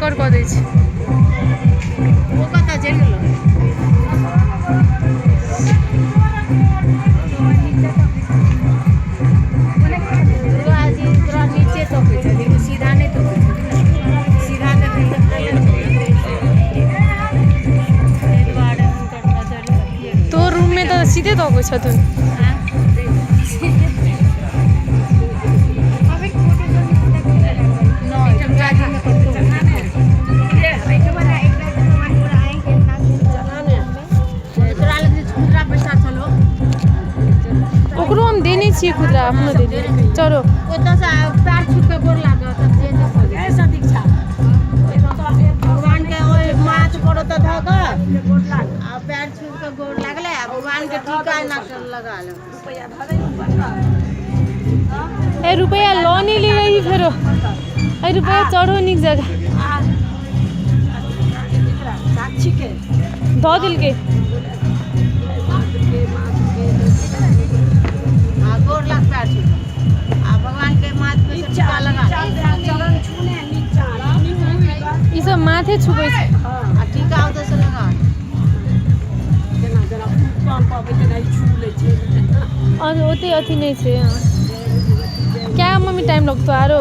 Record कऽ दै छी। ओ कतऽ चलि गेलो? दुर्गा जी तोरा नीचे तकै छथिन, ओ सीधा नहि तकै छथिन। सीधा देखै तऽ ताहि दुआरे हुनकर नजर अथिये रहै। तोहर रूममे तऽ सीधे तकै छथुन। नहि, दुर्गा जीमे कतौ। तोरा लग जे खुदरा पैसा छलो? ओकरो हम देने छियै खुदरा, अपनो देने। चलो। ओतऽसँ पैर छू कऽ गोर लागत, तब जे जे भऽ जेतै। भगवानके ओहि माथ पर ओतऽ धऽ कऽ आ पैर छू कऽ गोर लागलै आ भगवानके टीका एना कऽ लगा ले। ए, रुपैआ लऽ नहि ले रही फेरो। ए, रुपैआ चढ़ो नीक जगह धऽ देलकै। आ गोर लाग, पैर छू कऽ आ भगवानके माथ पे से टीका लगा ले। ई सब माथे छुबै छै। आ टीका ओतऽ से लगा ले। और ओते अथी नहि छै। क्या मम्मी, टाइम लगतो आरो?